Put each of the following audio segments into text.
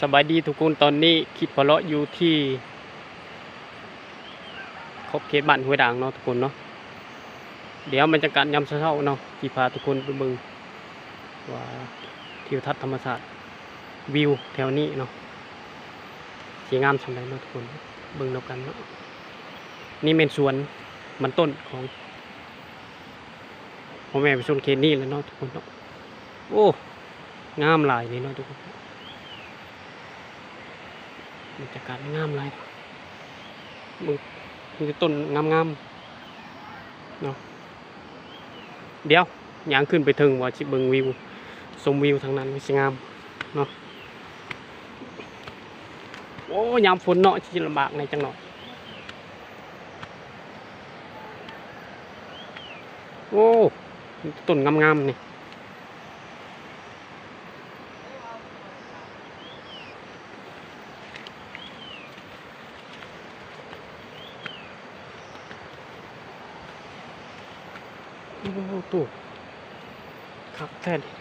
ສະບາຍດີທຸກຄົນ, ຕອນນີ້ຄິດພໍເລາະຢູ່ທີ່ຂອບເຂດບ້ານຫ້ວຍດາງເນາະທຸກຄົນເນາະ. ດຽວບັນຍາກາດຍາມເຊົ້າໆເນາະ ຊິພາທຸກຄົນໄປເບິ່ງວ່າທິວທັດທຳມະຊາດ ວິວແຖວນີ້ເນາະ ຊິງາມສ່ຳໃດເນາະທຸກຄົນ, ເບິ່ງນຳກັນເນາະ. ນີ້ແມ່ນສວນມັນຕົ້ນຂອງ ພໍ່ແມ່ປະຊາຊົນເຂດນີ້ແຫຼະເນາະທຸກຄົນເນາະ. ໂອ້ ງາມຫຼາຍເລີຍເນາະທຸກຄົນ, ບັນຍາກາດງາມຫຼາຍ. ເບິ່ງ ມີແຕ່ຕົ້ນງາມໆເນາະ. ດຽວຍ່າງຂຶ້ນໄປເທິງວ່າຊິເບິ່ງວິວ ຊົມວິວທາງນັ້ນ ມັນຊິງາມເນາະ. ໂອ້ ຍາມຝົນເນາະ ຊິລຳບາກແດ່ຈັກໜ້ອຍ. ໂອ້ ຕົ້ນງາມໆນີ້. ໂອ້ໂຫ ຄັກແທ້ນີ້.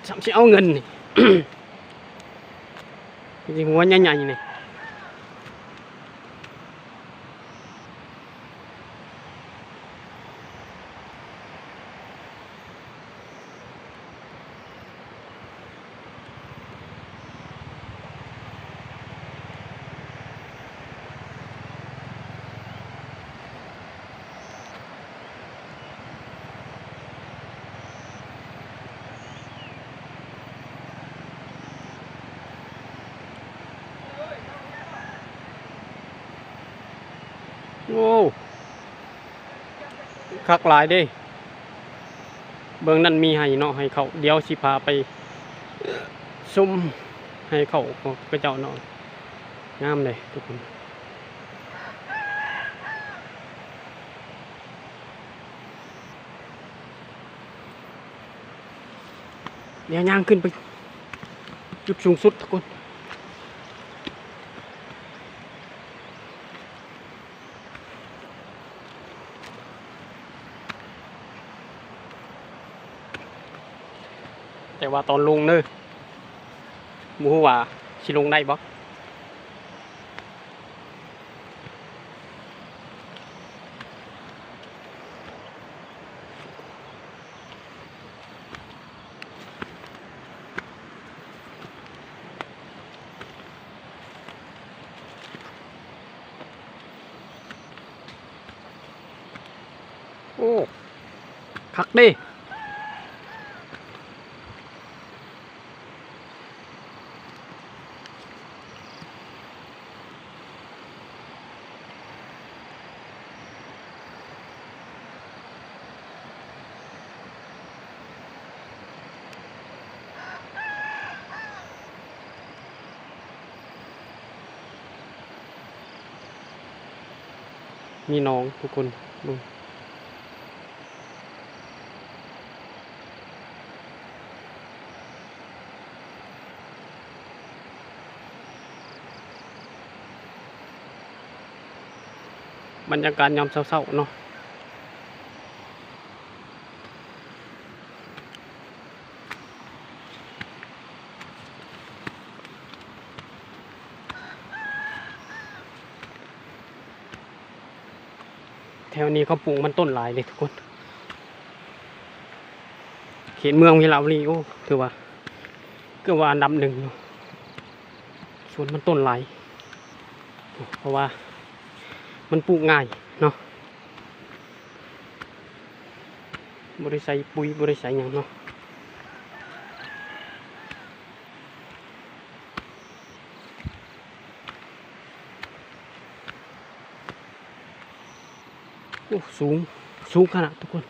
ສ່ຳຊິເອົາເງິນນີ້ ມີແຕ່ຫົວໃຫຍ່ໆນີ້. ໂອ້ ຄັກຫຼາຍເດ້. ເບິ່ງນັ້ນມີໄຮ່ເນາະ ໄຮ່ເຂົ້າ. ດຽວຊິພາໄປຊົມໄຮ່ເຂົ້າຂອງເຂົາເຈົ້າເນາະ. ງາມເດ້ທຸກຄົນ. ດຽວຍ່າງຂຶ້ນໄປຈຸດສູງສຸດທຸກຄົນ. ແຕ່ວ່າຕອນລົງເນີ ບໍ່ຮູ້ວ່າຊິລົງໄດ້ບໍ່. ໂອ້ ຄັກເດ້. ມີໜອງທຸກຄົນ ເບິ່ງ. ບັນຍາກາດຍາມເຊົ້າໆເນາະ. ແຖວນີ້ເຂົາປູກມັນຕົ້ນຫຼາຍເດ້ທຸກຄົນ. ເຂດເມືອງວິລະວະລີ ໂອ້ ຖືວ່າເກືອບວ່າອັນດັບໜຶ່ງເນາະ ສວນມັນຕົ້ນຫຼາຍ ເພາະວ່າມັນປູກງ່າຍເນາະ ບໍ່ໄດ້ໃສ່ປຸ໋ຍ ບໍ່ໄດ້ໃສ່ຫຍັງເນາະ. ໂອ້ ສູງ ສູງຂະໜາດທຸກຄົນ.